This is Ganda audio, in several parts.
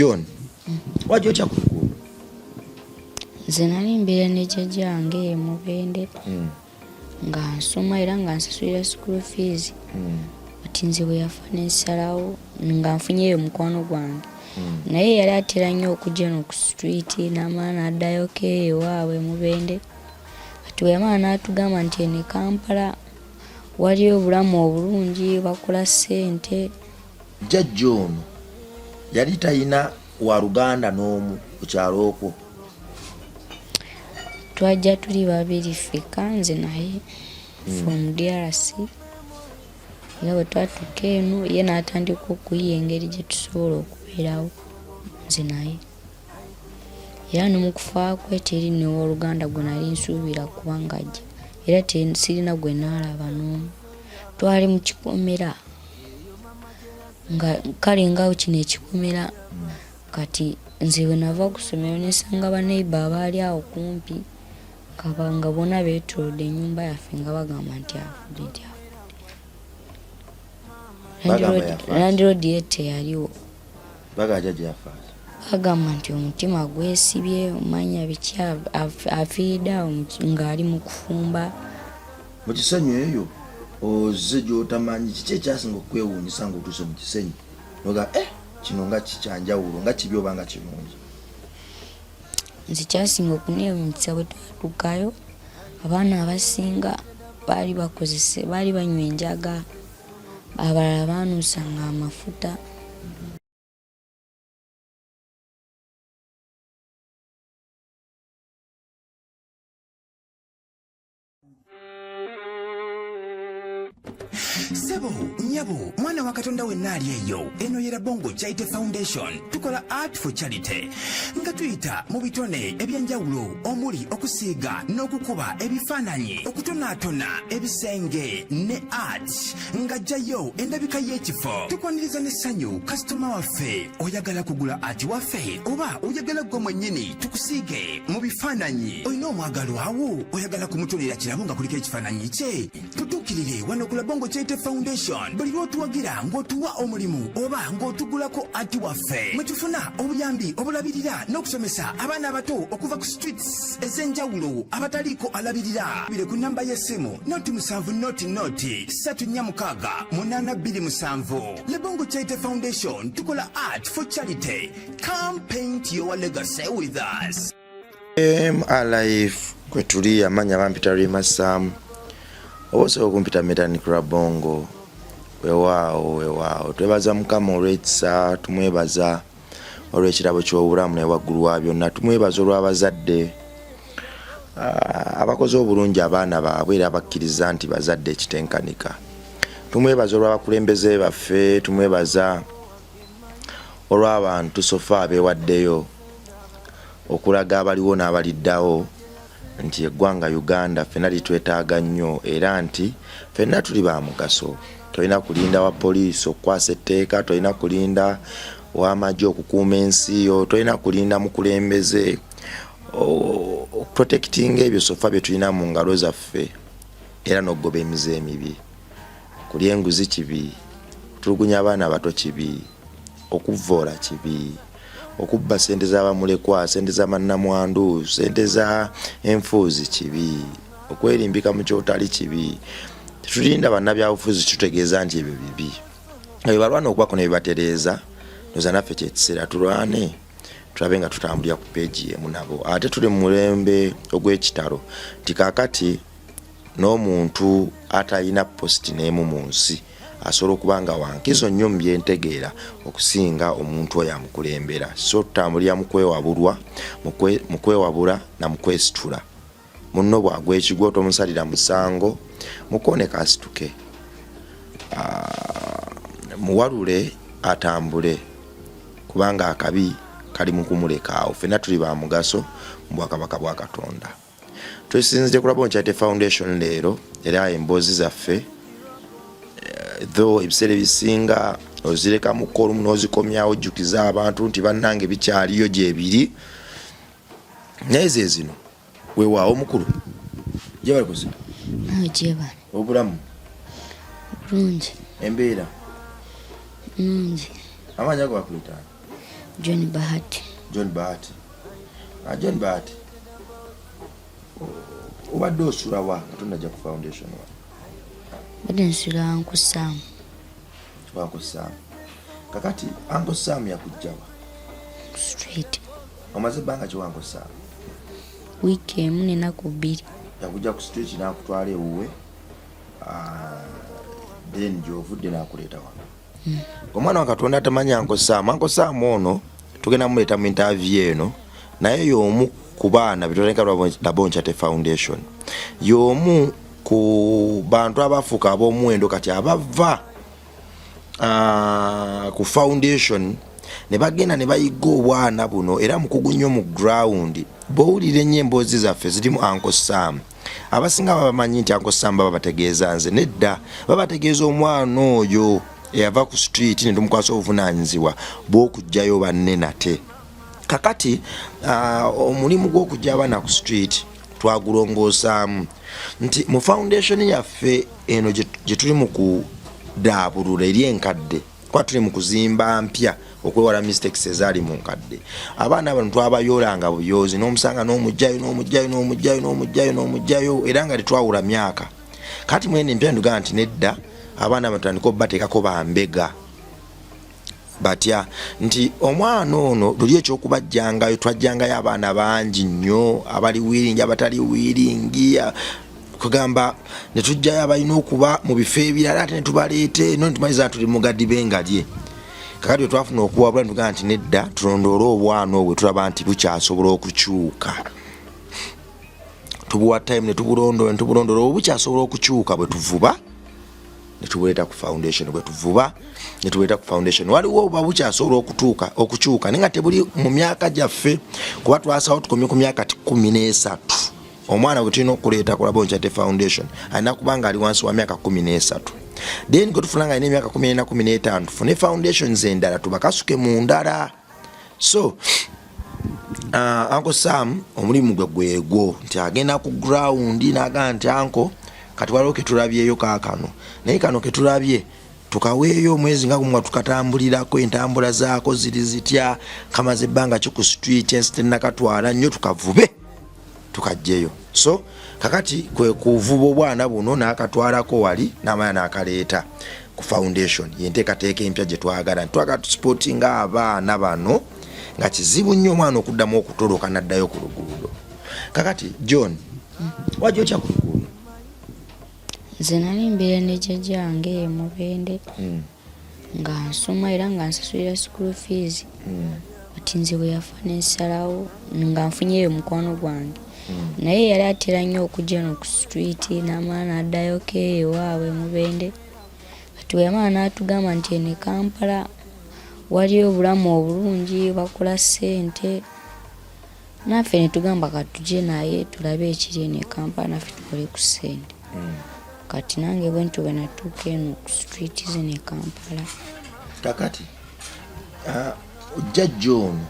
John, wajja otya ku luguudo? Nze nali mbeera ne jjajjange e Mubende nga nsoma era nga nsasulira school fees. Kati nze bwe yafa ne nsalawo nga nfunyeyo mukwano gwange, naye yali atera nnyo okujja eno ku street n'amala n'addayoko eyo ewaabwe e Mubende. Kati bwe yamala n'atugamba nti eno e Kampala waliyo obulamu obulungi, bakola ssente. Jjajja ono yali talina waluganda n'omu ku kyalo okwo? Twajja tuli babiri ffekka, nze naye, from DRC. Era bwe twatuuka eno ye n'atandika okuyiya engeri gye tusobola okubeerawo nze naye. Era ne mu kufa kwe teri n'owooluganda gwe nali nsuubira kuba ng'ajja, era sirina gwe naalaba n'omu. Twali mu kikomera nga kale nga kino ekikomera. Kati nze bwe nava ku ssomero ne nsanga baneiba abaali awo kumpi nga bonna beetoolodde ennyumba yaffe nga bagamba nti afudde, nti afudde. Bagamba yafa. Landlord ye teyaliwo. Bagamba jjajja yafa atya? Bagamba nti omutima gwesibye, omanya biki, afiiridde awo ng'ali mu kufumba. Mu Kisenyi eyo ozze gy'otamanyi, kiki ekyasinga okukwewuunyisa ng'otuuse mu Kisenyi noga kino nga kyanjawulo, nga kibi oba nga kirungi? Nze kyasinga okuneewuunyisa bwe twatuukayo, abaana abasinga baali bakozese, baali banywa enjaga, abalala baanuusanga amafuta. Sebo, nyabo, mwana wa Katonda wenna ali eyo, eno ye Rabongo Charity Foundation. Tukola art for charity nga tuyita mu bitone ebyenjawulo omuli okusiiga n'okukuba ebifaananyi, okutonaatona ebisenge ne art nga jjayo endabika y'ekifo. Tukwaniriza n'essanyu kasitoma waffe. Oyagala kugula art waffe oba oyagala ggwe mwennyini tukusiige mu bifaananyi? Olina omwagalwawo oyagala kumutonera kirabo nga kuliko ekifaananyi kye? Tutuukirire wano ku Labongo Charity Foundation. Buli lw'otuwagira ng'otuwa omulimu oba ng'otugulako ati waffe, mwe tufuna obuyambi obulabirira n'okusomesa abaana abato okuva ku streets ez'enjawulo abataliiko alabirira. Bire ku namba y'essimu 0 7 0 0 3 4 6 8 2 7. Labongo Charity Foundation, tukola art for charity. Come paint your legacy with us. M Alive kwe tuli. Amanya bampita Rima Sam, oba osobola okumpita Metanik Rabongo. Weewaawo, weewaawo, twebaza Mukama olw'ekisa, tumwebaza olw'ekirabo ky'obulamu, naye waggulu wa byonna tumwebaza olw'abazadde abakoze obulungi abaana baabwe era bakkiriza nti bazadde ekitenkanika. Tumwebaza olw'abakulembeze baffe, tumwebaza olw'abantu so far abeewaddeyo okulaga abaliwo n'abaliddawo nti eggwanga Uganda ffenna litwetaaga nnyo era nti ffenna tuli ba mugaso. Tolina kulinda wa poliisi okukwasa etteeka, tolina kulinda w'amagye okukuuma ensi yo, tolina kulinda mukulembeze okuprotectinga ebyo so far bye tulina mu ngalo zaffe era n'okugoba emize emibi. Kulya enguzi kibi, okutulugunya abaana abato kibi, okuvvoola kibi, okubba sente z'abamulekwa, sente za bannamwandu, sente za enfuuzi kibi, okwerimbika mu kyotali kibi. Tetulinda bannabyabufuzi kitutegeeza nti ebyo bibi. Nga bye balwana okubako ne bibatereeza, ndowooza naffe kyekiseera tulwane tulabe nga tutambulira ku peegi emu nabo. Ate tuli mu mulembe ogw'ekitalo nti kaakati n'omuntu atalina positi n'emu mu nsi asobola okuba nga wankizo nnyo mu byentegeera okusinga omuntu oyo amukulembera. So tutambulira mu kwewabulwa, mu kwewabula na mu kwesitula. Munno bw'agwa ekigwo tomusalira musango, mukooneko asituke, muwalule atambule, kubanga akabi kali mu kumuleka awo. Ffenna tuli ba mugaso mu bwakabaka bwa Katonda. Twesinzidde ku Rabongo Charity Foundation leero, era emboozi zaffe though ebiseera ebisinga ozirekamuko olumu n'ozikomyawo ojjukiza abantu nti bannange bikyaliyo gyebiri, naye ze zino. Weewaawo omukulu, gyebale kuzibu. Nawe gyebale. Obulamu? Bulungi. Embeera? Nungi. Amaanyi ago bakuyita? John Bahati. John Bahati. Ah, John Bahati, obadde osula wa nga tonajja ku foundation wa? Mbadde nsula Uncle Sam. Uncle Sam. Kakati Uncle Sam yakujja wa? Street. Omaze ebbanga ki Uncle Sam? Wiiki emu n'ennaku 2. Yakujja ku street n'akutwala ewuwe, ah, then gy'ovudde n'akuleeta wano. Omwana wa Katonda atamanyi Uncle Sam, Uncle Sam ono tugenda muleeta mu interview eno, naye y'omu ku baana betutandika Labone Charity Foundation, y'omu ku bantu abafuuka ab'omuwendo kati abava ku foundation ne bagenda ne bayiga obwana buno, era mukugu nnyo mu ground. Bw'owulira ennyo emboozi zaffe zirimu Uncle Sam, abasinga babamanyi nti Uncle Sam baba bategeeza nze. Nedda, babategeeza omwana oyo eyava ku street ne tumukwasa obuvunaanyizibwa bw'okuggyayo banne nate. Kakati omulimu gw'okuggya abaana ku street twagulongoosaamu nti mu foundation yaffe eno gye tuli mu kudaabulula eri enkadde, kuba tuli mu kuzimba mpya okwewala mistakes ezaali mu nkadde. Abaana bano twabayoolanga buyoozi, n'omusanga n'omugjayo n'omugjayo n'omugjayo n'omugjayo n'omugjayo, era nga tetwawula myaka. Kati mwene empya ntugamba nti nedda, abaana bano tutandika obateekako bambega. Batya nti omwana ono luli ekyokubajjangayo, twajjangayo abaana bangi nnyo abali willing, abatali willing, kugamba ne tujjayo abalina okuba mu bifo ebirala, ate ne tubaleeta eno netumaliza tuli mugadibe nga lye. Kakati wetwafuna okuwabula netugamba nti nedda, tulondoole obwana obwo tulaba nti bukyasobola okukyuka, tubuwa time netubulondoola netubulondoola, obwo bukyasobola okukyuka, bwe tuvuba netubuleeta ku foundation, bwe tuvuba netubuleeta ku foundation. Waliwo obuba bukyasobola okutuuka okukyuka naye nga tebuli mu myaka gyaffe, kuba twasawo tukomye ku myaka 13. Omwana gwe tulina okuleeta ku Labone Charity Foundation alina kuba nga ali wansi wa myaka 13. Then gwe tufuna nga alina emyaka 14, 15, tufune foundations endala tubakasuke mu ndala. So Uncle Sam omulimu gwe gwegwo nti agenda ku ground n'agamba nti uncle, kati waliwo ketulabyeyo kaakano, naye kano ketulabye tukaweeyo omwezi nga gumu nga tukatambulirako, entambula zaako ziri zitya, kamaze ebbanga ki ku street, ensi tennakatwala nnyo, tukavube tukajjeyo. So kakati kwe kuvuba obwana buno n'akatwalako wali n'amala n'akaleeta ku foundation. Yenteekateeka empya gye twagala, twagala tusupportinga abaana bano nga kizibu nnyo omwana okuddamu okutoloka n'addayo ku luguudo. Kakati John, wajja otya ku luguudo? Nze nali mbeera ne jjajjange Mubende nga nsoma era nga nsasulira school fees. Kati nze bwe yafa nensalawo nga nfunyeyo mukwano gwange, naye yali atera nnyo okujja eno ku street n'amala n'addayoko eyo ewaabwe Mubende. Kati bwe yamala n'atugamba nti eno e Kampala waliyo obulamu obulungi, bakola ssente, naffe ne tugamba katujje naye tulabe ekiri eno e Kampala, naffe tukole ku ssente. Kati nange bwe ntyo bwe natuuka eno ku street zino e Kampala. Kakati jjajja ono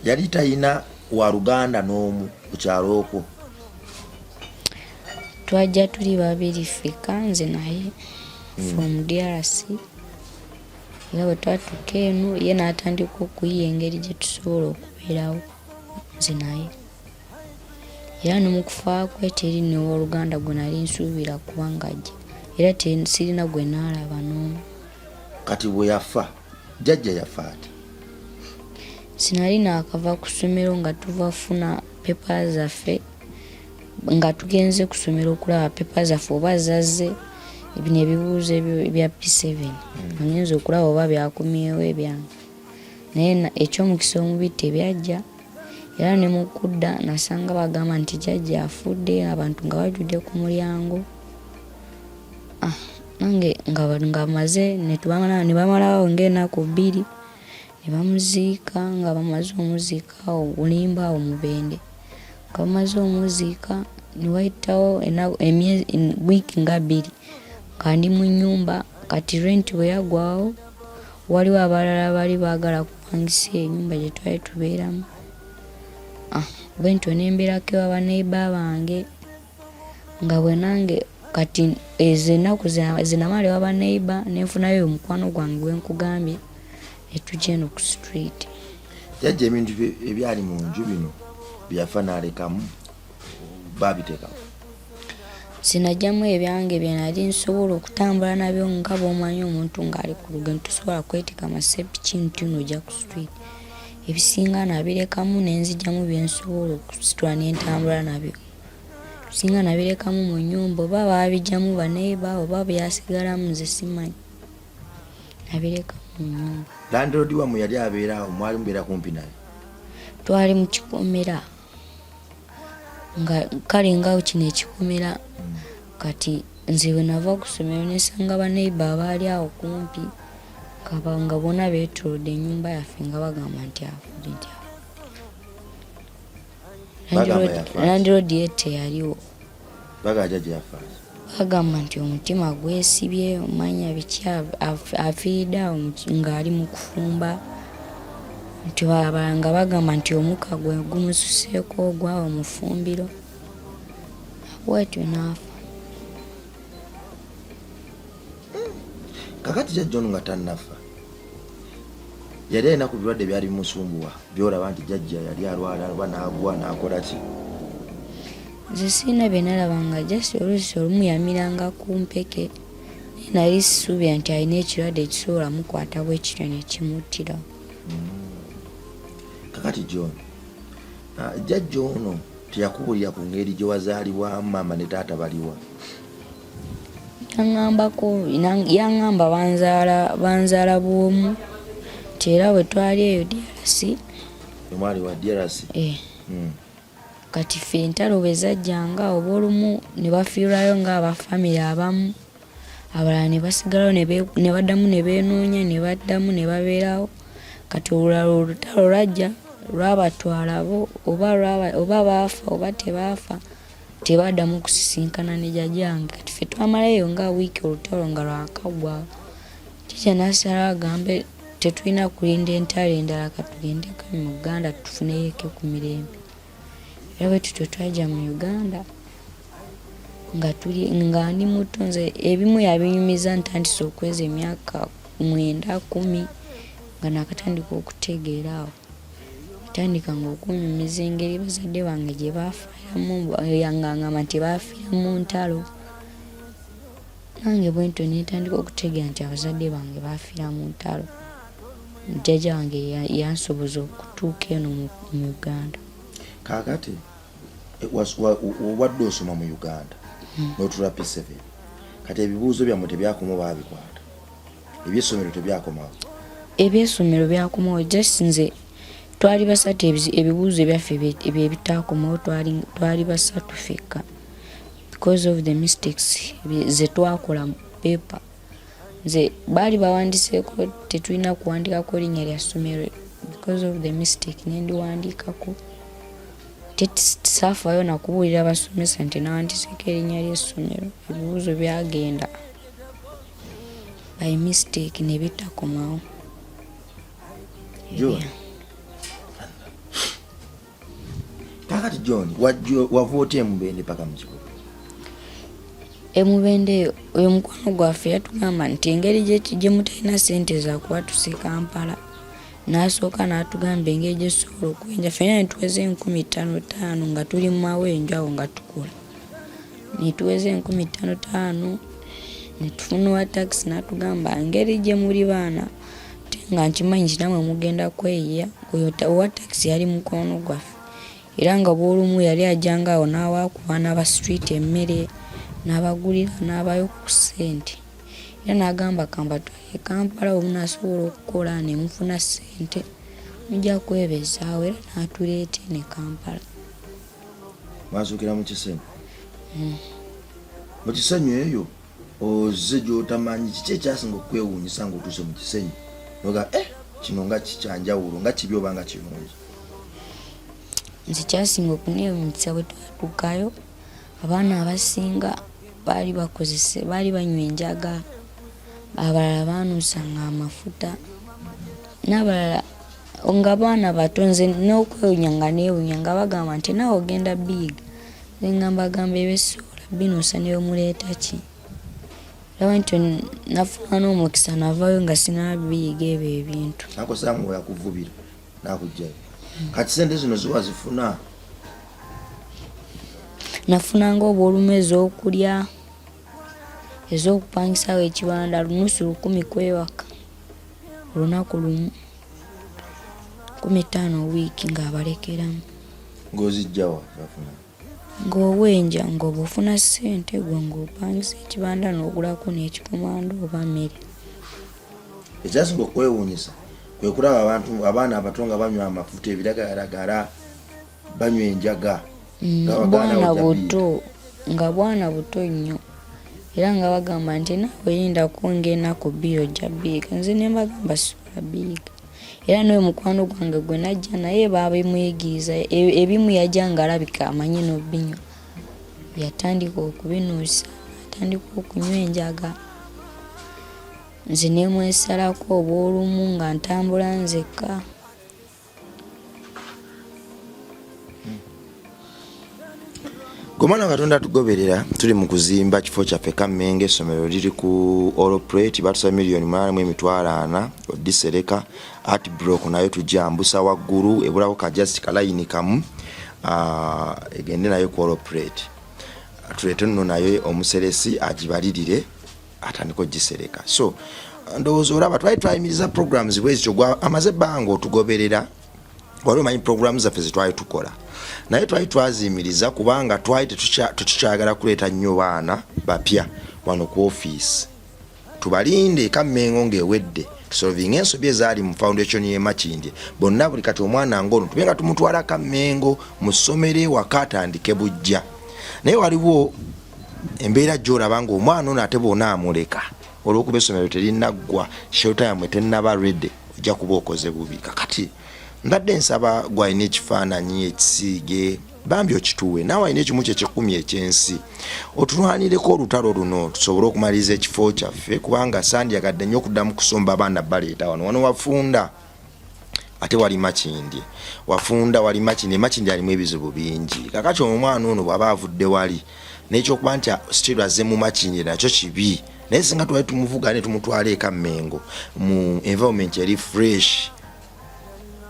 yali talina waluganda n'omu ku kyalo okwo? Twajja tuli babiri ffekka, nze naye, from DRC, era bwe twatuuka eno ye n'atandika okuyiya engeri gye tusobola okubeerawo nze naye, era ne mu kufa kwe teri n'owooluganda gwe nali nsuubira kubanga ajja, era sirina gwe naalaba n'omu. Kati bwe yafa, jjajja yafa ati? Sinali naakava ku ssomero nga tuva funa pepa zaffe, nga tugenze ku ssomero okulaba pepa zaffe oba zazze, bino ebibuuzo ebya P7, nga ngenze okulaba oba byakomyewo ebyange, naye ekyomukisa omubi tebyajja. Era ne mu kudda nasanga bagamba nti jjajja afudde, abantu nga bajjudde ku mulyango. Nange nga maze ne bamalawo ng'ennaku 2 ne bamuziika. Nga bamaze omuziika awo Bulimba awo Mubende, nga bamaze omuziika ne wayitawo wiiki nga 2 nga ndi mu nnyumba. Kati rent bwe yaggwawo, waliwo abalala baali baagala kupangisa ennyumba gye twali tubeeramu. Bwe ntyo ne mbeerako ewa baneighbor bange, nga bwe nange kati ezo ennaku zinamala ewa baneighbor ne nfunayo omukwano gwange gwe nkugambye, ne tujja eno ku street. Jajja ebintu ebyali mu nju bino byeyafa n'alekamu babiteekamu? Sinajjamu ebyange bye nali nsobola okutambula nabyo, nga bw'omanyi omuntu ng'ali ku lugendo tosobola kwetika masepiki nti nojja ku street. Ebisinga nabirekamu ne nzigyamu bye nsobola okusitula ne ntambula nabyo. Ebisinga nabirekamu mu nnyumba, oba baabigyamu baneeba oba byasigalamu nze simanyi. Nabireka mu nnyumba. Landlord wammwe yali abeera awo, mwali mubeera kumpi naye? Twali mu kikomera nga kale nga kino ekikomera. Kati nze bwe nava ku ssomero ne nsanga baneiba abaali awo kumpi nga bonna beetoolodde ennyumba yaffe nga bagamba nti afudde nti afudde. Landlord ye teyaliwo. Bagamba nti omutima gwesibye, omanya biki, afiiridde awo ng'ali mu kufumba, nti abalala nga bagamba nti omukka gwe gumususeeko ogwawo mu ffumbiro, bwatyo n'afa. Kakati jjajja ono nga tannafa yali alina ku birwadde byali bimusumbuwa byolaba nti jjajja yali alwala oba n'agwa n'akola ki? Nze sirina bye nalabanga, just oluusi olumu yamiranga ku mpeke, naye nali sisuubira nti alina ekirwadde ekisobola mukwata bwe kityo ne kimuttirawo. Kakati John, jjajja ono teyakubuulira ku ngeri gye wazaalibwamu, maama ne taata baliwa? Yaŋŋambako, yaŋŋamba banzaala, banzaala bw'omu, nti era bwe twali eyo DRC. Mwali wa DRC? Eh. Kati ffe entalo bwe zajjanga oba olumu ne bafiirwayo ng'aba famire abamu, abalala ne basigalawo ne baddamu ne beenoonya ne baddamu ne babeerawo. Kati olulala olutalo lwajja lwabatwala bo oba oba baafa oba tebaafa, tebaddamu kusisinkana ne jjajjange. Kati ffe twamalayo nga wiiki olutalo nga lwakaggwa. Jjajja n'asalawo agambe tetulina kulinda entalo endala, katugendeko mu Uganda tufuneyoko ku mirembe. Era bwe tutyo twajja mu Uganda nga tuli nga ndi muto, nze ebimu yabinyumiza ntandise okweza emyaka 9, 10 nga nakatandika okutegeera awo. Yatandikanga okunyumiza engeri bazadde bange gye baafiiramu, ng'angamba nti baafiira mu ntalo. Nange bwentyo ne ntandika okutegeera nti abazadde bange baafiira mu ntalo. Jjajja wange yansoboza okutuuka eno mu Uganda. Kaakati obadde osoma mu Uganda n'otuula P7, kati ebibuuzo byammwe tebyakomawo, baabikwata? Ebyessomero tebyakomawo? Ebyessomero byakomawo, just nze twali basatu, ebibuuzo byaffe bye bitaakomawo, twali basatu ffekka because of the mistakes ze twakola mu paper. Nze baali bawandiseeko tetulina kuwandiikako linnya lya ssomero, because of the mistake ne ndiwandiikako. Saafaayo na kubuulira basomesa nti nawandiseeko erinnya ly'essomero. Ebibuuzo byagenda by mistake ne bitakomawo. John. Kakati John, wava otya eMubende paka mu kibuga? EMubende oyo mukwano gwaffe yatugamba nti engeri gye mutalina ssente za kubatuusa e Kampala, n'asooka n'atugamba engeri gye tusobola okwenja. Ffenna ne tuweza 5000 nga tuli mu mawenjo awo nga tukola. Ne tuweza 5000 ne tufuna owa takisi n'atugamba engeri gye muli baana ate nga nkimanyi nti nammwe mugenda kweyiya. Oyo owa takisi yali mukwano gwaffe era nga bw'olumu yali ajjanga awo n'awa ku baana ba street emmere n'abagulira n'abayo ku ssente. Era n'agamba kambatwale e Kampala bwe munaasobola okukola ne mufuna ssente mujja kwebeezaawo, era n'atuleeta eno e Kampala. Mwazuukira mu Kisenyi? Mu Kisenyi eyo ozze gy'otamanyi, kiki ekyasinga okukwewuunyisa ng'otuuse mu Kisenyi? Noga kino nga kyanjawulo, nga kibi oba nga kirungi? Nze kyasinga okuneewuunyisa bwe twatuukayo, abaana abasinga baali bakozese, baali banywa enjaga, abalala baanuusanga amafuta, n'abalala nga baana bato. Nze n'okwewuunya nga neewuunya nga bagamba nti naawe ogenda biyiga. Nze nga mbagamba ebyo sisobola binuusa ne bwe muleeta ki. Era bwe ntyo nafuna n'omukisa navaayo nga sinnaba biyiga ebyo ebintu. Uncle Sam we yakuvubira. Nakujjayo. Kati sente zino ziwa zifuna? Nafunanga obwolumu ez'okulya, ez'okupangisawo ekibanda, lunusu 1000 kwebaka olunaku lumu, 50 wiiki ng'abalekeramu. Ng'ozijjawa zafuna? Ng'owenja, ng'oba ofuna ssente gwe ng'opangisa ekibanda n'ogulako n'ekikomando oba mmere. Ekyasinga okwewuunyisa kwe kulaba abantu abaana abato nga banywa amafuta, ebiragalalagala, banywa enjaga. Bwana buto, nga bwana buto nnyo, era nga bagamba nti naawe yindako ng'enaku 2 ojja biyiga. Nze ne mbagamba sisobola biyiga. Era n'oyo mukwano gwange gwe najja naye baabimuyigiriza, ebimu yajja ng'alabika amanyi n'obinywa, yatandika okubinuusa, atandika okunywa enjaga. Nze ne mwesalako obw'olumu nga ntambula nzekka. Gomwana Katonda tugoberera, tuli mu kuzimba kifo kyaffe Kammengo. Essomero liri ku Oroplate, batusaba 840,000 odisereka. Art block nayo tujambusa waggulu, ebulako ka just kalayini kamu, egende nayo ku Oroplate, tuleete nno naye omuseresi agibalirire atandika ogisereka. So ndowooza olaba twali twayimiriza programs bwezityo, gwa amaze ebbanga otugoberera, wali omanyi programu zaffe zetwali tukola, naye twali twaziyimiriza kubanga twali tetukyagala kuleeta nnyo baana bapya wano ku ofiisi. Tubalinde Kammengo ng'ewedde, tusolvinga ensobi ezaali mu foundation y'e Makindye bonna. Buli kati omwana ng'ono tube nga tumutwala Kammengo mu ssomero ewaka atandike bujja. Naye waliwo embeera gy'olaba ng'omwana ono ate bw'onaamuleka olw'okuba essomero terinaggwa, shelter yammwe tennaba ready, ojja kuba okoze bubi. Kakati mbadde nsaba gwalina ekifaananyi ekisiige bambi okituwe, naawe alina ekimu kyekikumi ekyensi otulwanireko olutalo luno tusobole okumaliriza ekifo kyaffe, kubanga sandyagadde nnyo okuddamu kusomba abaana baleeta wano. Wano wafunda ate wali Makindye, wafunda wali Makindye. Makindye alimu ebizibu bingi. Kakati omwana ono bw'aba avudde wali n'ekyokuba nti still azze mu Makindye nakyo kibi, naye singa twali tumuvuga ne tumutwala eka Mengo mu environment eri fresh.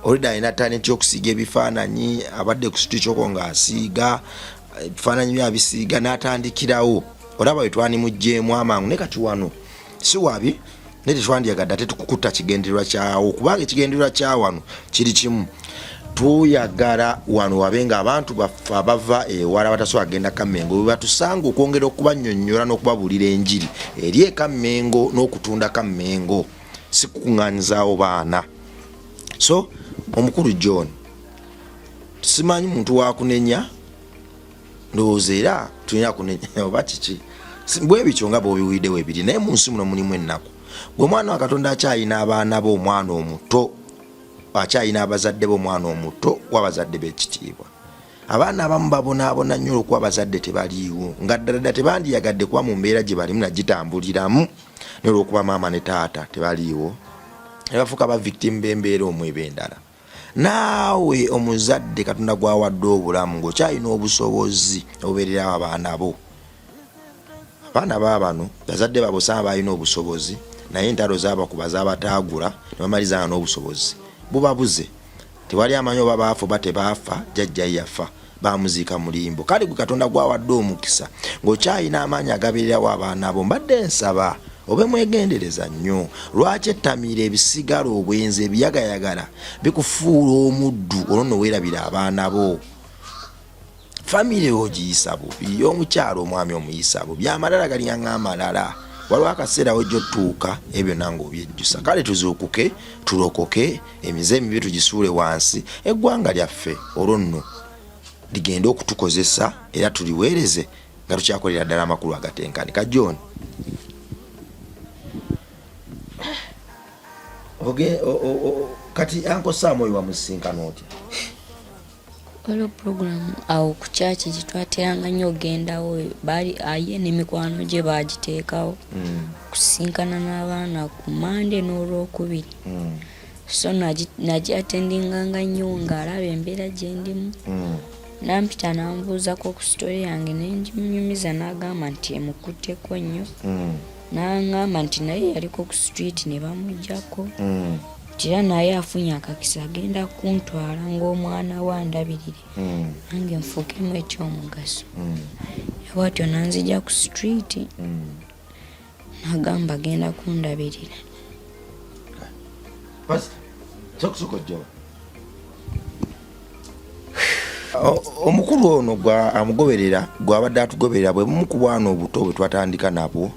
Already alina talent y'okusiiga ebifaananyi, abadde ku street kyoko ng'asiiga ebifaananyi bye, abisiiga n'atandikirawo. Olaba we twanimuggyeemu amangu, naye kati wano si wabi, naye tetwandyagadde ate tukukutta kigendererwa kyawo, kubanga ekigendererwa kya wano kiri kimu: tuyagala wano wabe nga abantu baffe abava ewala batasobola kugenda Kammengo bwe batusanga okwongera okubanyonnyola n'okubabuulira enjiri eri eKammengo n'okutunda Kammengo, si kukuŋŋaanyizaawo baana. So omukulu John, simanyi muntu wakunenya, ndowooza era tulina kunenya oba kiki bwe bityo nga bw'obiwulidde webiri. Naye mu nsi muno mulimu ennaku. Gwe mwana wa Katonda akyalina abaana be, omwana omuto akyalina abazadde be, omwana omuto w'abazadde b'ekitiibwa. Abaana abamu babonaabona nnyo olwokuba abazadde tebaliiwo, nga ddala ddala tebandiyagadde kuba mu mbeera gye balimu nagitambuliramu, naye olwokuba maama ne taata tebaliiwo ne bafuuka ba victim b'embeera omu eba endala. Naawe omuzadde Katonda gwawadde obulamu ng'okyalina obusobozi obubeererawo abaana bo. Abaana baabano bazadde baabwe osanga balina obusobozi, naye entalo zaabakuba zaabataagula ne bamaliza nga n'obusobozi bubabuze. Tewali amanyi oba baafa oba tebaafa, jjajja ye yafa baamuziika mulimbo. Kale gwe Katonda gwawadde omukisa ng'okyalina amaanyi agabeererawo abaana bo, mbadde nsaba obe mwegendereza nnyo. Lwaki ettamiiro, ebisigala, obwenzi, ebiyagayagala bikufuula omuddu, olwo nno weerabira abaana bo? Famire ogiyisa bubi, omukyalo omwami omuyisa bubi, amalala galinga amalala. Waliwo akaseera wejja otuuka ebyo nange obyejjusa. Kale tuzuukuke, tulokoke, emize emibi tugisuule wansi, eggwanga lyaffe olwo nno ligende okutukozesa era tuliweereze nga tukyakolera ddala amakulu agatenkanika. John, kati Uncle Sam oyo wamusisinkana otya? Waliwo pulogulaamu awo ku kyaki gye twateranga nnyo okugendawo, baali ye ne mikwano gye baagiteekawo kusisinkana n'abaana ku Mande n'Olwokubiri. So nagi attendinganga nnyo ng'alaba embeera gye ndimu. N'ampita n'ambuuzako ku story yange ne ngimunyumiza, n'agamba nti emukutteko nnyo. N'aŋŋamba nti naye yaliko ku street ne bamuggyako. Nti era naye afunye akakisa agenda kuntwala ng'omwana we andabirire nange nfuukemu ekyomugaso. Era bwatyo nanzija ku street nagamba agenda kundabirira. Pastor, sokusooka ojjawa omukulu ono gwa amugoberera gwabadde atugoberera bwe bumu ku bwana obuto bwe twatandika nabwo,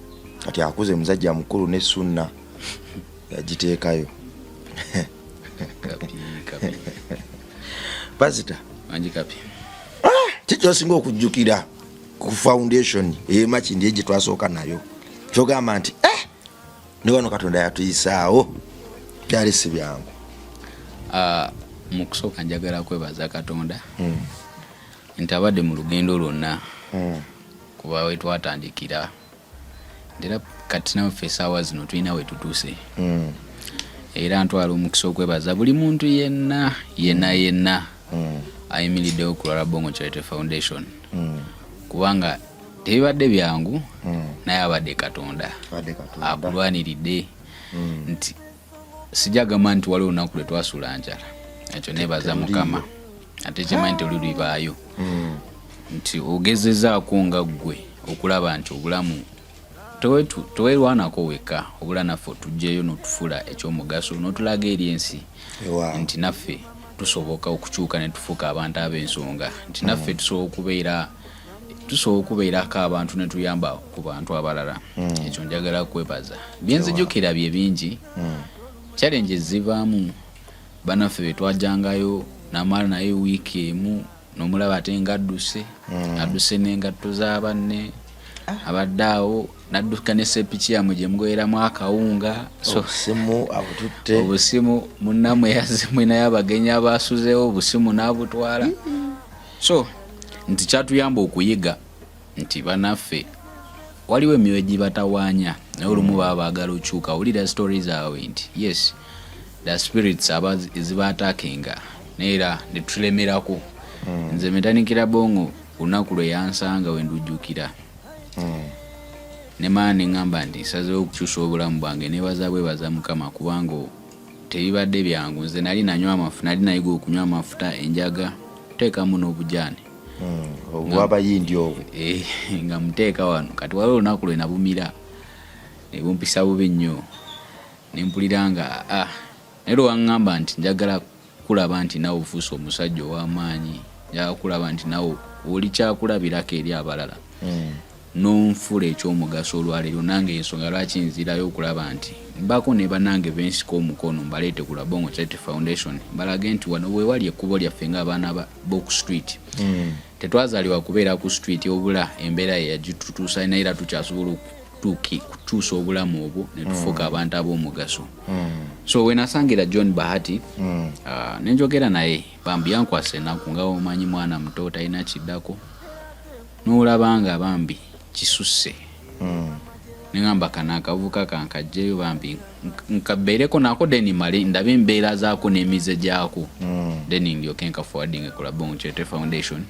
kati akuze muzajja mukulu ne sunna yagiteekayo. Kapi, kapi. Pasita, Mangi kapi. Kikyosinga okujjukira ku foundation eyemakindi gye twasooka nayo kyogamba nti eh, ne wano Katonda yatuyisaawo, byali si byangu? Ah, mu kusooka njagala kwebaza Katonda nti abadde mu lugendo lwonna kuba we twatandikira era kati naffe esaawa zino tulina we tutuuse. Era ntwala omukisa okwebaza buli muntu yenna yenna yenna ayimiriddewo ku lwa Rabongo Charity Foundation, kubanga tebibadde byangu, naye abadde Katonda Abadde Katonda. Akulwaniridde nti sijagamba nti waliwo olunaku lwe twasula njala. Ekyo nebaza Mukama, ate kimanyi nti olulibaayo nti ogezezaako nga ggwe okulaba nti obulamu tewerwanako wekka, obula naffe otugjeyo n'otufuula ekyomugaso n'otulaga eri ensi nti naffe tusoboka okukyuka ne tufuuka abantu ab'ensonga, nti naffe tusobola okubeerako abantu ne tuyamba ku bantu abalala. Ekyo njagala kwebaza. Byenzijukira bye bingi. Challenges zivaamu banaffe betwajangayo namala naye wiiki emu nomulaba ate nga adduse, adduse n'engatto z'abanne, abadde awo nadduka ne sepiki yamwe gye mugoyeramu akawunga. So obusimu abututte. Obusimu munnamwe yazimwe naye abagenyi abasuzeewo obusimu n'abutwala. So nti kyatuyamba okuyiga nti banaffe waliwo emyoyo egibatawaanya, naye olumu baba baagala okyuka. Wulira story zaabwe nti yes, the spirits aba ezibaatakinga, naye era netulemerako. Nze metanikira bongo olunaku lwe yansanga wendujjukira nemala neŋŋamba nti nsazeewo okukyusa obulamu bwange. Nebaza bwebaza Mukama kubanga tebibadde byangu. Nze nali nanywa amafuta, nali nayiga okunywa amafuta, enjaga, kuteekamu n'obujaani. Obwabayindi obwo. Eh, nga muteeka wano. Kati waliwo olunaku lwe nabumira nebumpisa bubi nnyo, nempulira nga ah, naye lwewaŋŋamba nti njagala kulaba nti nawe ofuuse omusajja ow'amaanyi, njagala kulaba nti nawe oli kyakulabirako eri abalala, nonfula ekyomugaso olwaleero. Nange ensonga lwaki nzirayo okulaba nti mbako ne banange bensika omukono mbaleete ku Labongo Charity Foundation, mbalage nti wano wewali ekkubo lyaffe ng'abaana b'oku street. Tetwazaalibwa kubeera ku street, obula embeera yeyagitutuusa, naye era tukyasobola kukyusa obulamu obwo ne tufuuka abantu ab'omugaso. So wenasangira John Bahati, nenjogera naye, bambi yankwasa ennaku nga omanyi mwana muto talina kiddako, n'olaba nga bambi kisusse. Neŋamba kano akavubuka kankajjeyo bambi nkabeereko nako, then male ndabe embeera zaako n'emize gyako, then ndyoke nkaforwardinge ku Labongo Charity Foundation,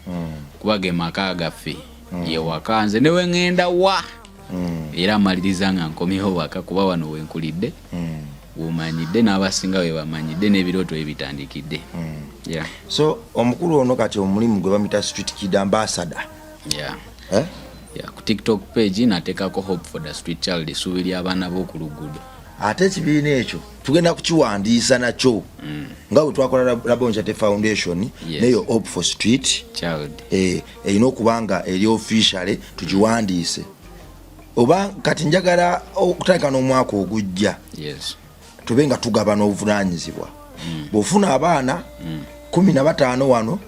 kuba ge maka gaffe, ye waka. Nze ne weŋŋenda wa era amaliriza nga nkomyewo waka, kuba wano wenkulidde, womanyidde n'abasinga we bamanyidde n'ebirooto ebitandikidde. Yeah. So omukulu ono kati omulimu gwe bamuyita Street Kid Ambassador. Yeah. Eh? Yeah, ku TikTok page nateekako "Hope for the Street Child", essuubi ly'abaana b'oku luguudo. Ate ekibiina ekyo tugenda kukiwandiisa nakyo nga bwe twakola Labongo Charity Foundation. Neyo Hope for Street Child eh, erina okuba nga eri officially tugiwandiise. Oba kati njagala okutandika n'omwaka ogujja tube nga tugabana obuvunanyizibwa. Bw'ofuna abaana 15 wano,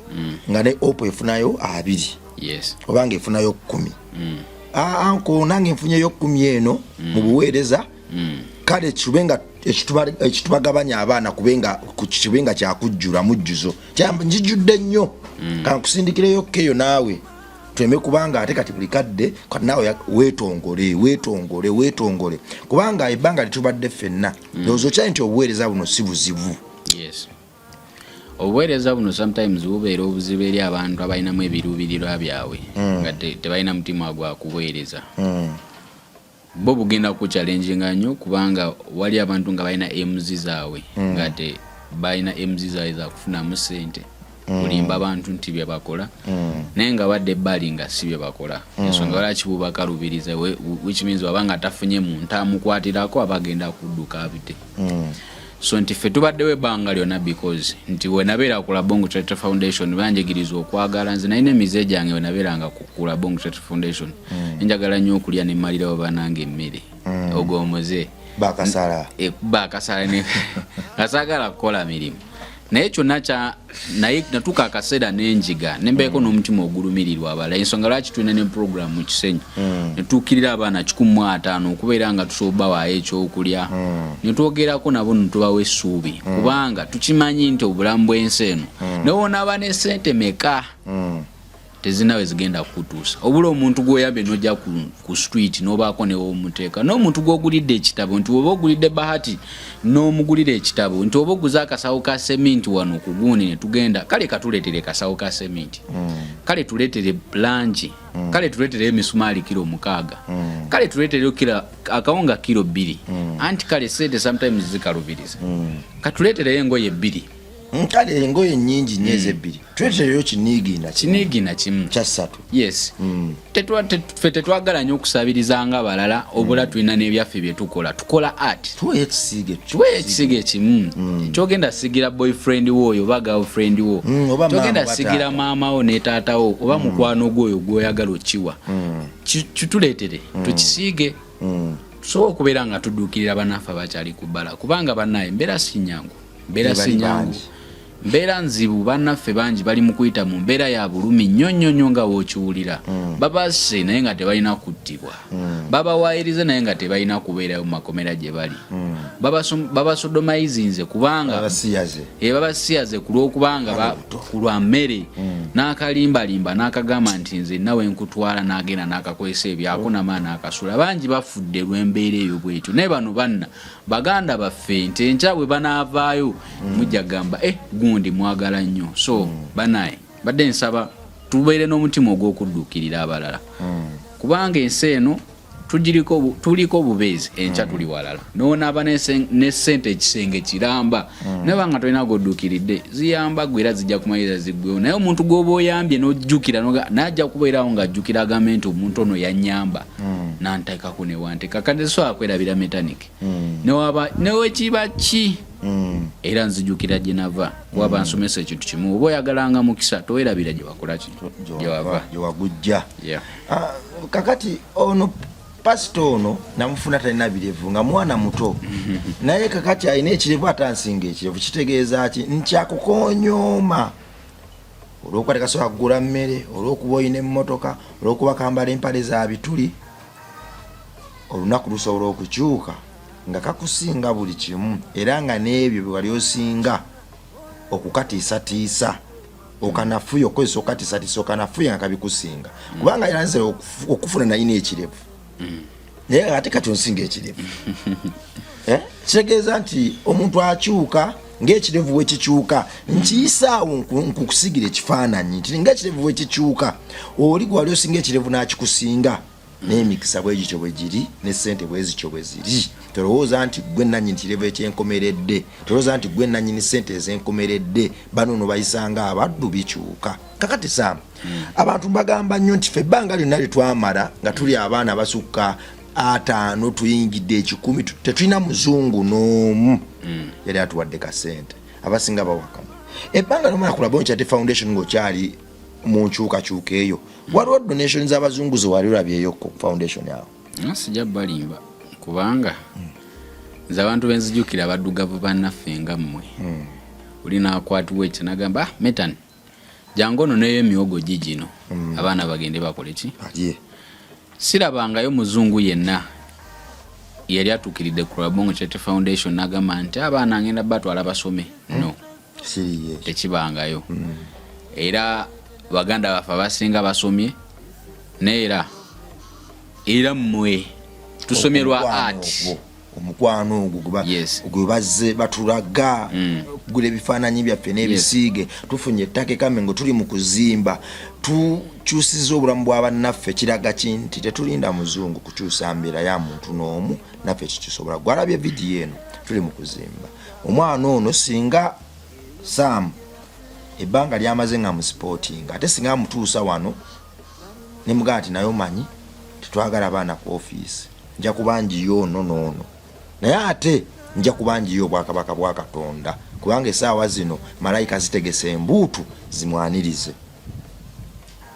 nga ne Hope efunayo 20 oba nga efunayo 10. Ah, anko nange nfunyeyo 10 eno mu buweereza. Kale kibe nga ekitubagabanya abaana kubenga kibe nga kyakujjula mujjuzo. Njijjudde nnyo, kankusindikireyo keyo naawe tuleme, kubanga ate kati buli kadde kati naawe weetongole weetongole weetongole, kubanga ebbanga litubadde ffenna ndowooza okyayi nti obuweereza buno si buzibu. Yes, obuweereza buno sometimes bubeera obuzibu eri abantu abalinamu ebiruubirirwa byabwe nga tebalina mutima gwa kubuweereza. Bo bugenda ku challenginga nnyo kubanga wali abantu nga balina aims zaabwe, nga te balina aims zaabwe zakufunamu ssente, kulimba abantu nti bye bakola, naye nga badde ebbali nga si bye bakola. Ensonga lwaki bubakalubiriza, which means wabanga tafunye muntu amukwatirako, aba agenda kudduka abite. So nti ffe tubaddewo ebbanga lyonna because nti wenabeera ku Labongo Charity Foundation banjigiriza okwagala. Nze nalina emize gyange wenabeeranga ku Labongo Charity Foundation, njagala nnyo okulya nemmalirawo banange emmere. Ogwo omuze. Bakasala. Bakasala nga saagala kukola mirimu, naye kyonna kya naye natuuka akaseera nenjiga nembeeko n'omutima ogulumirirwa abalala. Ensonga lwaki tulina ne program mu Kisenyi, netuukirira abaana 150 okubeera nga tusobola bawaayo ekyokulya, netwogerako nabo, netubawa essuubi, kubanga tukimanyi nti obulamu bw'ensi eno, newonaaba ne sente meka, tezina we zigenda kukutuusa. Obula omuntu gwoyambye nojja ku street nobaako newomuteeka, n'omuntu gwogulidde ekitabo, nti oba ogulidde Bahati n'omugulira ekitabo, nti oba oguze akasawo ka seminti wano ku gundi, ne tugenda kale katuleetere kasawo ka seminti, kale tuleetere langi, kale tuleetere emisumaali kilo 6, kale tuleetere kilo akawunga kilo 2, anti kale sente sometimes zikalubiriza, katuleetereyo engoye 2. Kale engoye nyingi nnyo ezebbiri, tuleetereyo kiniigiina. Kiniigiina kimu. Kyassatu. Yes. Ffe tetwagala nnyo okusabiriza nga balala, obula tulina n'ebyaffe bye tukola, tukola art. Tuweyo ekisiige. Tuweyo ekisiige ekimu kyogenda sigira boyfriend wo oyo oba girlfriend wo, oba kyogenda maama oba sigira taata. Maama wo ne taata wo oba mukwano gwo oyo gwoyagala okiwa. Kituleetere tukisiige, tusobole okubeera nga tudduukirira bannaffe abakyali ku bbala, kubanga bannaye mbeera si nyangu, mbeera si Bali nyangu. Bangi. Mbeera nzibu, bannaffe bangi bali mu kuyita mu mbeera ya bulumi nnyo nnyo nnyo nga wookiwulira. Babasse naye nga tebalina kuttibwa, babawaayiriza naye nga tebalina kubeerayo mu makomera gye bali. Babasodomayizinze kubanga Abasiyaze. Babasiyaze ku lw'okubanga ku lwa mmere, n'akalimbalimba n'akagamba nti nze nawe nkutwala, n'agenda n'akakozesa ebyako namaa n'akasula. Bangi bafudde lw'embeera eyo bwetyo, naye bano banna baganda baffe nti enkya bwe banaavaayo mujja kugamba, eh, gundi mwagala nnyo. So banaye badde nsaba tubeere n'omutima ogw'okudduukirira abalala, kubanga ensi eno tuliko obubeezi, enkya tuli walala. Nonaaba ne sente ekisenge kiramba, naye banga tolina godduukiridde, ziyamba gwe era zijja kumaliriza ziggwewo. Naye omuntu gw'oba oyambye n'ojjukira, najja kubeerawo ng'ajjukira agambe nti omuntu ono yannyamba nanteekako newanteeka. Kati sobola kwerabira Metanik newaba newekiba ki, era nzijukira gye nava, kuba bansomesa ekintu kimu: oba oyagalanga mukisa, towerabira gye wakola ki, gye wava. Gyewagujja. Yeah. Ah, kakati ono pasita ono namufuna talina birevu nga mwana muto, naye kakati alina ekirevu ate ansinga ekirevu. Kitegeeza ki? Nti akukonyooma olwokuba tekasobola kugula mmere, olwokuba olina emmotoka, olwokuba kambala empale za bituli. Olunaku lusobola okukyuka nga kakusinga buli kimu, era nga n'ebyo bye wali osinga okukatiisatiisa okanafuye okukozesa okukatiisatiisa okanafuye nga kabikusinga, kubanga era nze okufuna nalina ekirevu, naye ate kati onsinga ekirevu. Eh? Kitegeeza nti omuntu akyuka ng'ekirevu bwekikyuka. Nkiyisaawo nkukusigira ekifaananyi nti ng'ekirevu bwekikyuka, oli gwali osinga ekirevu n'akikusinga, n'emikisa bwe gityo bwe giri, ne ssente bwe zityo bwe ziri. Tolowooza nti gwe nannyini kirevu ekyenkomeredde, tolowooza nti gwe nannyini ssente ezenkomeredde. Bano no bayisanga abaddu, bikyuka. Kakati Sam, abantu mbagamba nnyo nti ffe ebbanga lyonna lye twamala nga tuli abaana basukka 50, tuyingidde 100, tetulina muzungu n'omu yali atuwadde kasente. Abasinga bawakana. Ebbanga lyomala ku Labongo Charity Foundation ng'okyali mu nkyukakyuka eyo, waliwo donation z'abazungu ze wali olabyeyo ku foundation awo? Sijja balimba, kubanga nze abantu benzijukira baddugavu bannaffe nga mmwe. Oli nakwatibwa ekyo nagamba, ah, Metan, jangu ono neyo emyogo gigino, abaana bagende bakole ki? Balye. Sirabangayo muzungu yenna yali atuukiridde ku Rabongo Charity Foundation nagamba nti abaana ngenda batwala basome. No. Siriyo ekyo. Tekibangayo. Era baganda baffe abasinga basomye, naye era mmwe tusomye lwa Omukwano art. Ogwo. Omukwano ogwo gwe bazze batulaga okugula ebifaananyi byaffe n'ebisiige. Tufunye ettaka eKamengo, tuli mu kuzimba, tukyusiza obulamu bwa bannaffe. Kiraga ki nti tetulinda muzungu kukyusa mbeera ya muntu n'omu, naffe kikisobola. Gwalabye vidiyo eno, tuli mu kuzimba. Omwana ono singa Sam ebbanga lyamaze nga musupportinga, ate singa amutuusa wano nemugaa nti naye omanyi tetwagala baana ku ofiisi, nja kuba njiyo ono n'ono, naye ate nja kuba njiyo obwakabaka bwa Katonda, kubanga esaawa zino malayika zitegese embuutu zimwanirize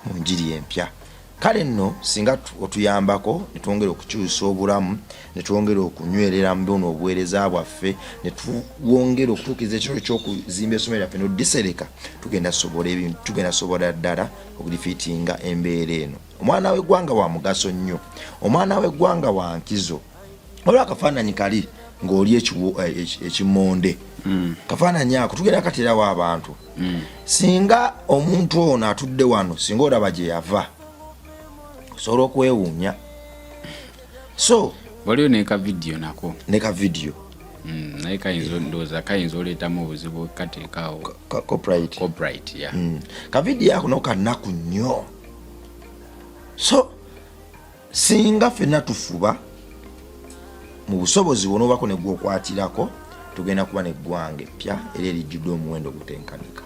mu njiri empya. Kale nno singa otuyambako netwongera okukyusa obulamu, netwongera okunywerera mu buno obuweereza bwaffe, netwongera okutuukiriza ekirooto ky'okuzimba essomero lyaffe n'odisereka, tugenda sobola ebintu, tugenda sobola ddala okudefeatinga embeera eno. Omwana w'eggwanga wa mugaso nnyo, omwana w'eggwanga wa nkizo. Waliwo akafaananyi kali ng'oli ekimonde, kafaananyi ako tugenda katerawo abantu. Singa omuntu ono atudde wano, singa olaba gye yava, osobola okwewuunya. So waliwo ne ka vidiyo nako. Ne ka vidiyo. Naye kayinza, ndowooza kayinza oleetamu obuzibu kateekaawo copyright. Copyright, yeah. Ka vidiyo ako nako kanaku nnyo. So singa ffenna tufuba mu busobozi bwona obako negwokwatirako, tugenda kuba neggwanga eppya era erijjudde omuwendo gutenkanika.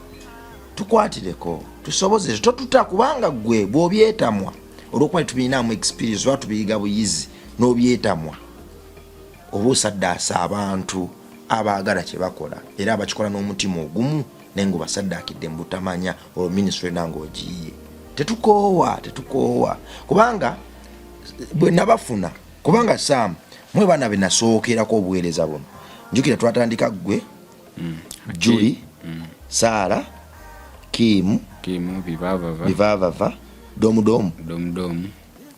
Tukwatireko, tusobozese, totuta, kubanga gwe bw'obyetamwa olwokuba tetubirinamu experience oba tubiyiga buyizi, n'obyetamwa oba osaddaasa abantu abaagala kye bakola era abakikola n'omutima ogumu, naye nga obasaddaakidde mu butamanya. Olwo ministry nange ogiyiye. Tetukoowa, tetukoowa, kubanga bwe nabafuna, kubanga Sam mwe baana be nasookerako obuweereza buno. Njukira twatandika ggwe, Juli, Saara, Kiimu, Kimu Bivavava, Bivavava, Domudomu, Domudomu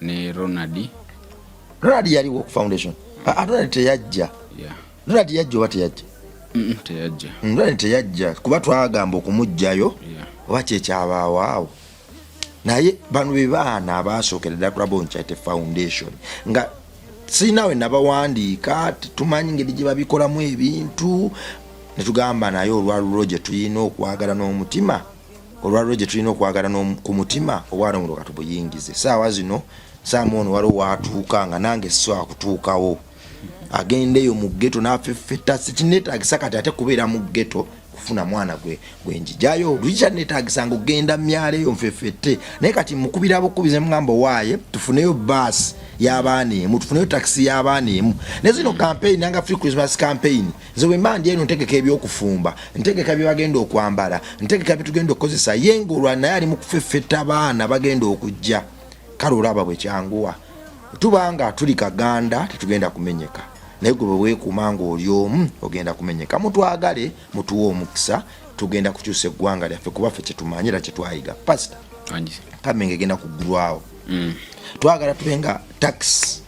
ne Ronald. Ronald yaliwo ku foundation. Ah, Ronald teyajja. Ronald yajja oba teyajja? Teyajja. Ronald teyajja kuba twagamba okumugjayo oba kyekyabaawo awo. Naye bano be baana abasookera ddala kulaba Charity Foundation, nga sirina we nabawandiika, tetumanyi ngeri gye babikolamu ebintu, netugamba naye olwalulwo gye tulina okwagala n'omutima, olwalulwo gye tulina okwagala ku mutima, obwana buno katubuyingize. Saawa zino saamu ono waliwo watuuka nga nange sisobola kutuukawo. Agenda eyo mu ghetto n'afeffetta. Sikinneetaagisa kati ate kubeera mu ghetto kufuna mwana gwe gwenjijayo. Luli kyanneetaagisa nga ogenda myalo eyo nfeffette, naye kati mukubira bukubize, mugamba owaaye tufuneyo baasi y'abaana emu, tufuneyo takisi y'abaana emu. Ne zino campaign nanga free Christmas campaign, nze bwe mba ndi eno ntegeka ebyokufumba, ntegeka bye bagenda okwambala, ntegeka bye tugenda okukozesa, ye ng'olwa naye ali mu kufeffetta baana bagenda okujja. Kale olaba bwe kyanguwa, tuba nga tuli kaganda tetugenda kumenyeka, naye gwe bwe weekuuma ng'oli omu ogenda kumenyeka. Mutwagale, mutuwe omukisa, tugenda kukyusa eggwanga lyaffe, kuba ffe kyetumanyi era kyetwayiga. Pasita, Kamenge egenda kuggulwawo. Twagala tube nga taxi,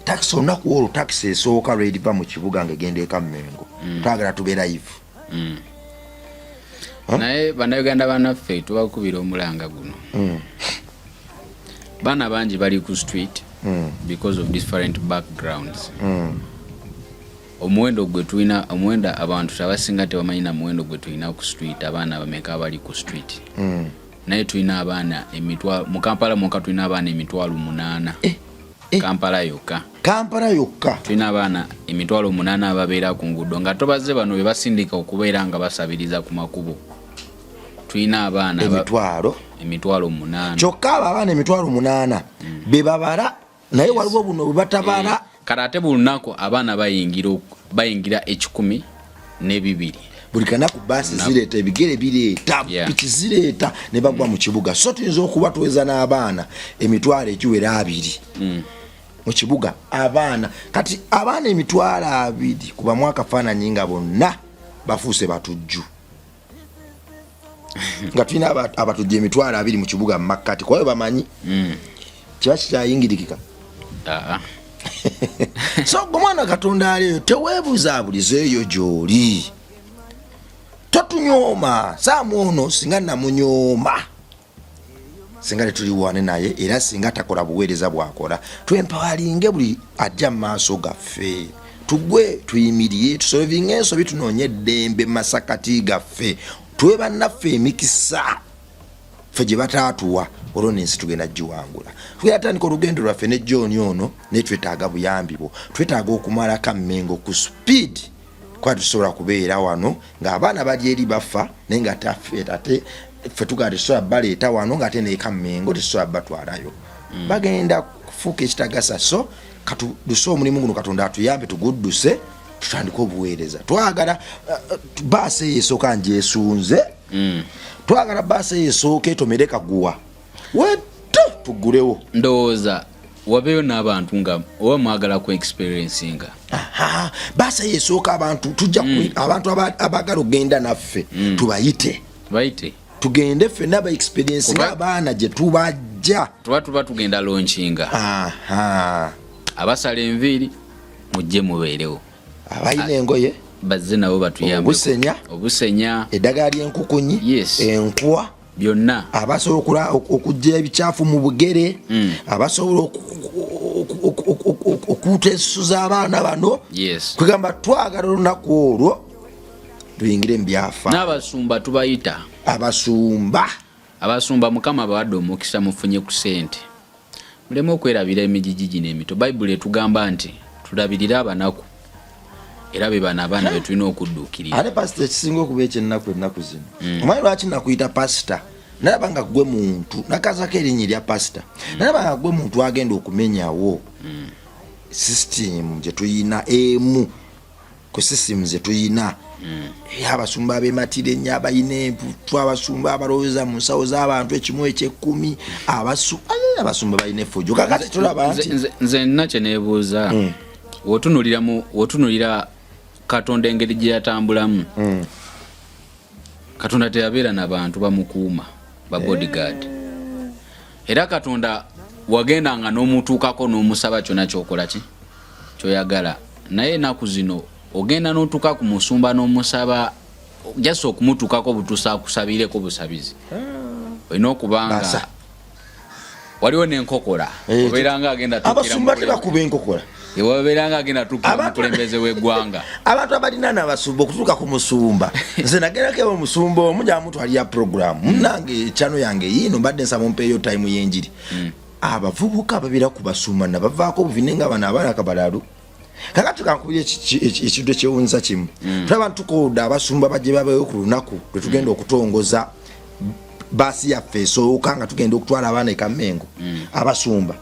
taxi olunaku olwo, taxi esooka lweriva mu kibuga ng'egenda eKammengo, twagala tube live. Naye Bannayuganda bannaffe, tubakubira omulanga guno. Baana bangi bali ku street because of different backgrounds. Omuwendo gwe tulina, omuwendo abantu abasinga tebamanyi na muwendo gwe tulina ku street, abaana bameka abali ku street. Naye tulina abaana emitwalo mu Kampala mwokka, tulina abaana 800,000. Eh, eh. Kampala yokka. Kampala yokka. Tulina abaana 800,000 ababeera ku nguudo, nga tobaze bano be basindika okubeera nga basabiriza ku makubo. Tulina abaana emitwalo 800,000. Kyokka abo abaana 800,000 be babala, naye waliwo buno bwe batabala. Kale ate buli lunaku abaana bayingira 102. Buli kanaku baasi zireeta ebigere, bireeta piki zireeta ne bagwa mu kibuga. So tuyinza okuba tuweza n'abaana emitwalo egiwera abiri mu kibuga. Abaana kati abaana 20,000 kubamu akafaananyi nga bonna bafuuse batujju, nga tulina abatujju 20,000 mu kibuga mu makkati, kuba bamanyi kiba kikyayingirikika. So gwe mwana Katonda ali eyo, teweebuzaabuliza eyo gy'oli, totunyooma. Saamu ono singa namunyooma, singa tetuliwane naye, era singa takola buweereza bwakola. Twempoweringe buli ajja mu maaso gaffe. Tugwe tuyimirire, tusolvinga ensobi, tunoonye eddembe mu masakati gaffe, tuwe bannaffe emikisa ffe gye bataatuwa, olwo nensi tugenda giwangula. Tugenda tandika olugendo lwaffe ne John ono, naye twetaaga buyambi bwo. Twetaaga okumalako Amengo ku speed, kuba tusobola kubeera wano ng'abaana bali eri bafa, naye nga ate ffe tugamba tetusobola baleeta wano, ng'ate neeka Mengo tetusobola batwalayo. Bagenda kufuuka ekitagasa. So katuduse omulimu guno, Katonda atuyambe tugudduse, tutandike obuweereza. Twagala baasi eyo esooka njesunze. Twagala baasi eyo esooka etomere kaguwa wetu tugulewo. Ndowooza wabeeyo n'abantu nga oba mwagala ku experiencinga. Aha, baasi eyo esooka abantu tujja abantu abaagala okugenda naffe tubayite. Bayite. Tugende ffenna ba experience abaana gye tubajja. Tuba tugenda launchinga. Abasala enviiri mujje mubeerewo. Abalina engoye bazze nabo batuyambe. Obusenya. Obusenya. Eddagala ly'enkukunyi. Enkwa. Byonna. Abasobola okujja ebikyafu mu bugere, abasobola okuuta ensusu z'abaana bano. Kwegamba twagala olunaku olwo tuyingire mu byafa. N'abasumba tubayita. Abasumba. Abasumba, Mukama abawadde omukisa, mufunye ku ssente, muleme okwerabira emigigi gino emito. Bayibuli etugamba nti tulabirire abanaku, era be bano abaana be tulina okudduukirira. Ate pasita, ekisinga okuba ekyennaku ennaku zino, omanyi lwaki nakuyita pasita? Nalaba nga gwe muntu nakazako erinnya erya pasita. Nalaba nga gwe muntu agenda okumenyawo sisitimu gye tuyina, emu ku sisitimu ze tuyina. Abasumba abematira ennyo, abalina emputu, abasumba abalowooza mu nsawo z'abantu ekimu ekyekumi, abasumba balina efujjo. Kakati tulaba nti Nze nina kye neebuuza. Wotunulira Katonda engeri gye yatambulamu, Katonda teyabeera na bantu bamukuuma, ba bodyguard. Era Katonda wagendanga n'omutuukako n'omusaba kyonna kyokola ki kyoyagala, naye enaku zino ogenda n'otuuka ku musumba n'omusaba just okumutuukako butuusa akusabireko busabizi, olina okubanga Basa. Waliwo n'enkokola. Obeeranga agenda tuukira Abasumba tebakuba enkokola. Wabeeranga agenda tuukira mukulembeze w'eggwanga. Abantu abalina n'abasumba okutuuka ku musumba, nze nagendako ewa omusumba omu, gyamutwalira program. Munange, ekyano yange yiino, mbadde nsaba ompeeyo time y'enjiri. Abavubuka ababeera ku basumba nabavaako obuvine nga bano abaana kabalalu. Kakati kankubira ekintu ekyewunza kimu. Tulaba ntukoodde abasumba bajje babeewo ku lunaku lwe tugenda okutongoza baasi yaffe esooka nga tugenda okutwala abaana e Kammengo. Abasumba,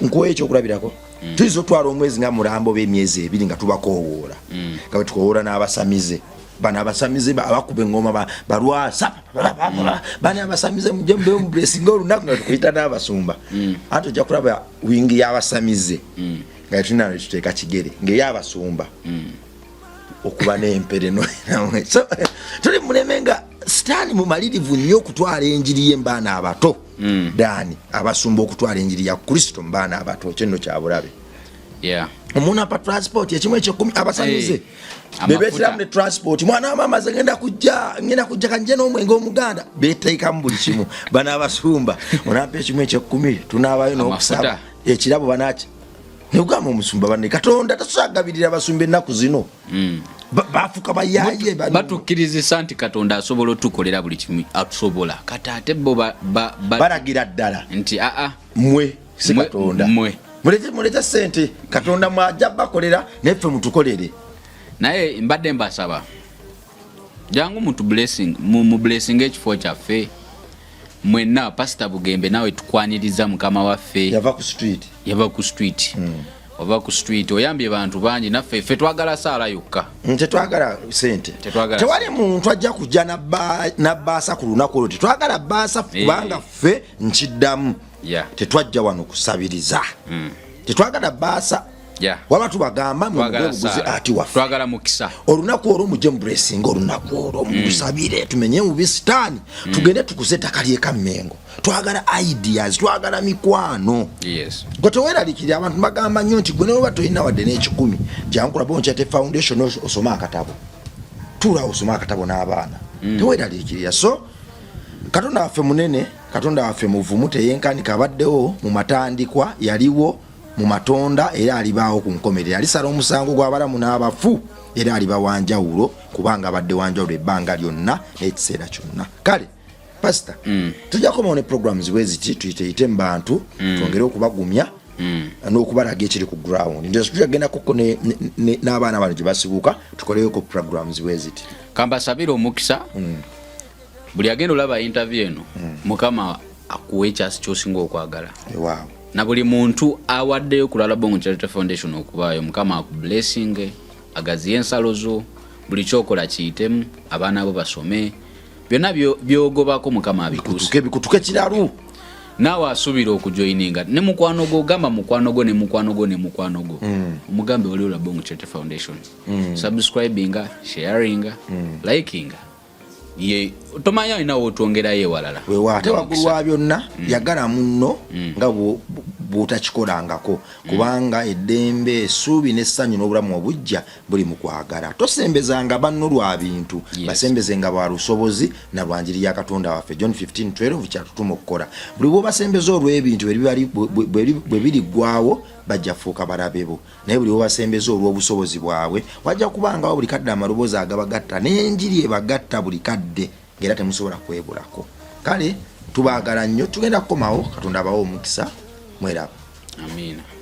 nkuwa ekyokulabirako, tuyinza otwala omwezi nga mulambo oba emyezi 2 nga tubakoowoola, nga bwe tukowoola n'abasamize bano, abasamize abakuba eŋŋoma balwasa bani, abasamize mujje mube mublessinga olunaku nga tukuyita n'abasumba. Anti ojja kulaba wingi y'abasamize nga tulina netuteeka kigere ng'ey'abasumba okuba n'empere. So tuli muleme nga Sitaani mumalirivu nnyo okutwala enjiri ye mubaana abato, daani abasumba okutwala enjiri ya Kristo mu baana abato. Ekyo nno kyabulabe. Omuntu apa transport ekimu ekyekumi, abasamize bebeteramu ne transport. Mwana wa maama, ze ngenda kujja, ngenda kujja kanje n'omwenge omuganda, beteekamu buli kimu. Bano abasumba, onampa ekimu ekyekumi, tunaabayo n'okusaba. Amafuta. Ekirabo banaki negamba omusumba banne Katonda tasobola kugabirira abasumba ennaku zino. Bafuuka bayaye bano. Batukkirizisa nti Katonda asobola otukolera buli kimu, atusobola. Kati ate bo balagira ddala nti aa, mmwe si Katonda. Mmwe. Mulete sente, Katonda mwajja bakolera, naye ffe mutukolere. Naye mbadde mbasaba, jangu mutu blessing, mu blessing ekifo kyaffe mwenna. Pasita Bugembe, nawe tukwaniriza mukama waffe. Yava ku street. Yava ku street. Ova ku street, oyambye bantu bangi, naffe ffe twagala saala yokka. Tetwagala sente. Tetwagala. Tewali muntu ajja kujja nabbaasa ku lunaku olwo. Tetwagala bbaasa, kubanga ffe nkiddamu, tetwajja wano kusabiriza. Tetwagala bbaasa. Waba tubagamba Twagala mubuguzi saala. ati waffe. Twagala mukisa. Olunaku olwo mujje mublessinga, olunaku olwo mulusabire, tumenye mu bisitaani, tugende tukuze ettaka ly'ekammengo. Twagala ideas, twagala mikwano. Gwe teweeralikirira, abantu bagamba nnyo nti gwe neweba tolina wadde n'ekikumi, jangu Bonchate Foundation, osome akatabo, tuula osome akatabo n'abaana. Teweeralikirira. So Katonda waffe munene, Katonda waffe muvumu, teyenkanika, abaddewo mu matandikwa, yaliwo. mu matonda era alibaawo ku nkomerero. Alisala omusango gw'abalamu n'abafu era aliba wanjawulo, kubanga abadde wanjawulo ebbanga lyonna n'ekiseera kyonna. Kale pasita, tujja kukomawo ne programs bwe ziti, tuyiteyite mu bantu, twongere okubagumya n'okubalaga ekiri ku ground. Nti tujja kugendako n'abaana bano gye basibuka, tukoleyoko programs bwe ziti. Kambasabire omukisa buli agenda olaba interview eno. Mukama akuwa ekyasi kyosinga okwagala. Ewaawo. Na buli muntu awaddeyo ku Lalabongo Charity Foundation okubaayo, Mukama akublessing, agaziye ensalo zo, buli kyokola kiyitemu, abaana bo basome, byonna byogobako Mukama abituuse. Bikutuke, bikutuke kiralu. Naawe asuubira okujoininga ne mukwano gwo, gamba mukwano gwo ne mukwano gwo ne mukwano gwo, omugambe wali Olabongo Charity Foundation, subscribinga, sharinga, likinga, ye tomanya olina wotwongerayo ewalala. Wewa ate waggulu wa byonna, yagala munno nga bw'otakikolangako, kubanga eddembe, essuubi n'essanyu n'obulamu obujja buli mu kwagala. Tosembezanga banno lwa bintu, basembezenga lwa lusobozi na lwa njiri ya Katonda waffe. John 15:12 kyatutuma okukola. Buli bw'obasembeza olw'ebintu bwe biriggwawo, bajja fuuka balabe bo, naye buli bw'obasembeza olw'obusobozi bwabwe, wajja kubangawo buli kadde amaloboozi agabagatta n'enjiri ebagatta buli kadde, ng'era temusobola kwebulako. Kale tubaagala nnyo, tugenda kukomawo. Katonda abawe omukisa, mweraba. Amiina.